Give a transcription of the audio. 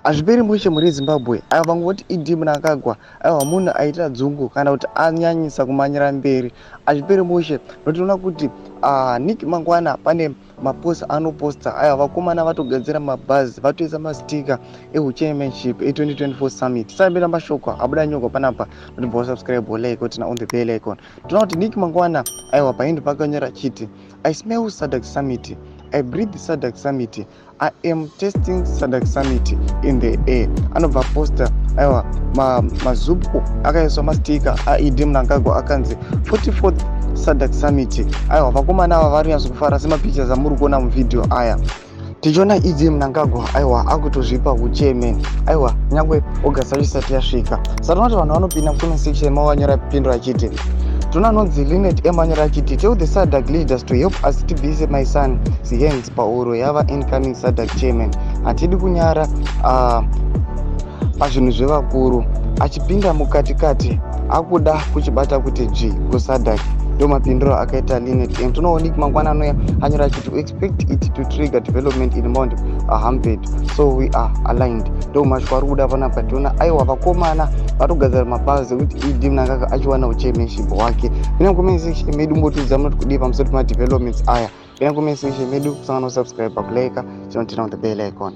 Hazviperi mushe mhuri yeZimbabwe. Ava vangoti ED Mnangagwa aiwa munhu aita dzungu kana kuti anyanyisa kumanyira mberi. Hazviperi mushe notinoona kuti Nick mangwana pane mapost anoposta. Aiwa, vakomana vatogadzira mabhazi, vatoisa mastika ehuchairmanship e2024 summit. Tisambira mashoko abuda nyogwa panapa notibva wasubscribe, like, turn on the bell icon. Tinoona kuti Nick mangwana aiwa paindi pakanyora chiti, "I smell SADC summit, I breathe SADC summit, I am testing SADC summit in the air." Anobva posta aiwa mazupco akaiswa mastika aED Mnangagwa akanzi 44th SADC summit. Aiwa, vakomana ava vari kunyatsokufara semapictures amuri kuona muvhidhiyo aya. Tichiona ED Mnangagwa aiwa akutozvipa huchairman, aiwa nyangwe August yacho isati yasvika. Saka tinoona kuti vanhu vanopinda mucomment section mavo vanyora pinduro achiti, tinoona anonzi Linet M anyora achiti, "Tell the SADC leaders to help us tibvise my son's hands pauro yava incoming SADC chairman. Hatidi kunyara pazvinhu zvevakuru. Achipinda mukatikati akuda kuchibata kuti dzvi kuSADC." Ndo mapinduro akaita Linet M. Tinoona Nick mangwana anoya anyora achiti, "We expect it to trigger development in Mount Hamped, so we are aligned." Ndo mashoko ari kuda panapa. Tiona aiwa vakomana vatogadzira mabhazi ekuti ED Mnangagwa achiwana uchairmanship hwake. Pina comment section medu mbotiudza munoti kudii pamusoro pemadevelopments aya. Pina comment section medu kusangana kusubscribe, pakulike, chinoturn on the bell icon.